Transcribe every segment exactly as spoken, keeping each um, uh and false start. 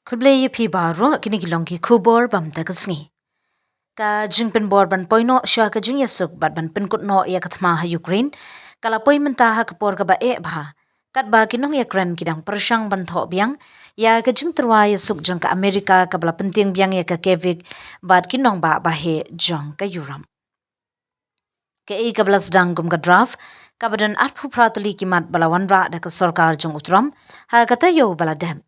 Khublei ïa phi baroh, kine ki long ki khubor ba mynta ka sngi. Ka jingpynbor ban poi noh sha ka jingïasuk bad ban pynkut noh ïa ka thma ha Ukraine ka la poi mynta ha ka por kaba eh bha, katba ki nongïakren ki dang pyrshang ban thoh biang ïa ka jingtyrwa ïasuk jong ka Amerika kaba la pyntieng biang ïa ka Kyiv bad ki nongbah baheh jong ka Europe. Kaei kaba la sdang kum ka draft, kaba don arphew phra tylli ki mat ba la wanrah da ka sorkar jong u Trump ha ka taïew ba la dep,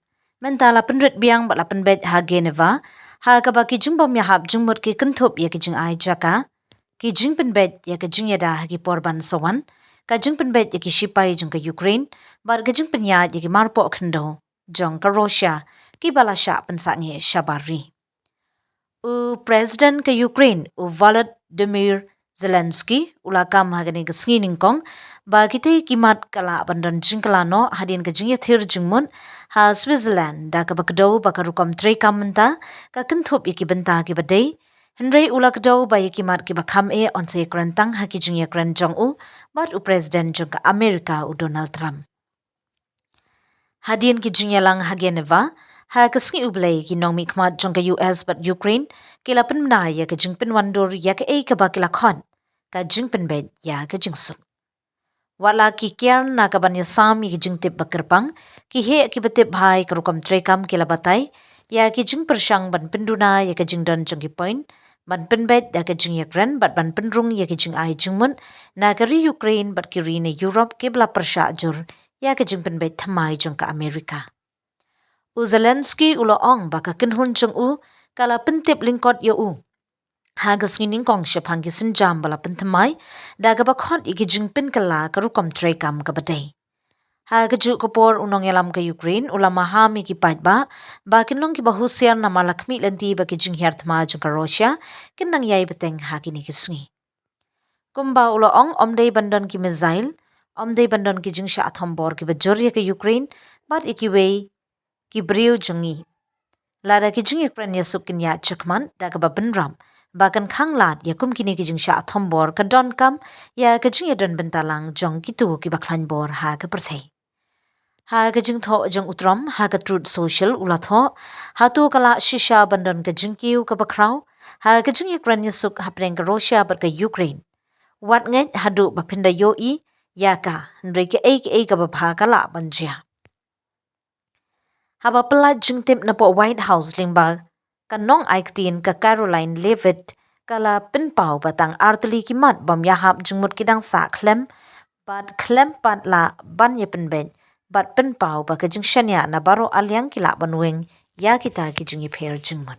mynta la pynrit biang bad la pynbeit ha Geneva, ha kaba ki jingbym ïahap jingmut ki kynthup ïa ki jingai jaka, ki jingpynbeit ïa ka jingïada ha ki por ban sa wan, ka jingpynbeit ïa ki shipai jong ka Ukraine bad ka jingpynïaid ïa ki marpoh khyndew jong ka Russia kiba la shah pynsangeh shabar ri. U President ka Ukraine, u Volodymyr Zelensky, u la kam ha kane ka sngi nyngkong ba kitei ki mat ka lah ban don jingkylla noh hadien ka jingïathir jingmut ha Switzerland, da kaba kdew ba ka rukom treikam mynta ka kynthup ïa ki bynta kiba dei, hynrei u la kdew ba ïa ki mat kiba kham eh yn sa ïakren tang ha ki jingïakren jong u bad u President jong ka Amerika, u Donald Trump. Hadien ki jingïalang ha Geneva ha ka sngi U Blei, ki nongmihkhmat jong ka U S bad Ukraine ki la pynbna ïa ka jingpynwandur ïa kaei kaba ki la khot ka jingpynbeit ïa ka jingsuk. Wat la ki kiar na ka ban ïasam ïa ki jingtip ba kyrpang, ki heh kiba tip bha ïa ka rukom treikam ki la batai ïa ki jingpyrshang ban pynduna ïa ka jingdon jong ki point ban pynbeit ïa ka jingïakren bad ban pynrung ïa ki jingai jingmut na ka ri Ukraine bad ki ri na Europe kiba la pyrshah jur ïa ka jingpynbeit thymmai jong ka Amerika. U Zelensky u la ong ba ka kynhun jong u ka la pyntip lyngkot ïa u ha ka sngi nyngkong shaphang ki sienjam ba la pynthymmai da kaba khot ïa ki jingpynkylla ka rukom treikam kaba dei. Ha kajuh ka por, u nongïalam ka Ukraine u la maham ïa ki paidbah ba kin long kiba husiar namar la khmih lynti ba ki jinghiar thma jong ka Russia kin nang ïai bteng ha kine ki sngi. Kumba u la ong, ym dei ban don ki missile, ym dei ban don ki jingshah thombor kiba jur ïa ka Ukraine bad ïa kiwei ki briew jong ngi. Lada ki jingïakren ïasuk kin ïaid shakhmat da kaba bynrap, ba kan khang lad ïa kum kine ki jingshah thombor ka donkam ïa ka jingïadon bynta lang jong kito kiba khlaiñ bor ha ka pyrthei. Ha ka jingthoh jong u Trump ha ka Truth Social u la thoh, hato ka lah shisha ban don ka jingkiew kaba khraw ha ka jingïakren ïasuk hapdeng ka Russia bad ka Ukraine? Wat ngeit haduh ba phin da ïohi ïa ka, hynrei kaei kaei kaba bha ka lah ban jia. Haba pyllait jingtip napoh White House lyngba ka nongai ktien ka Karoline Leavitt, ka la pynpaw ba tang artylli ki mat bym ïahap jingmut ki dang sah khlem bad khlem pat lah ban ïapynbeit, bad pynpaw ba ka jingshaniah na baroh arliang ki lah ban weng ïa kita ki jingïapher jingmut.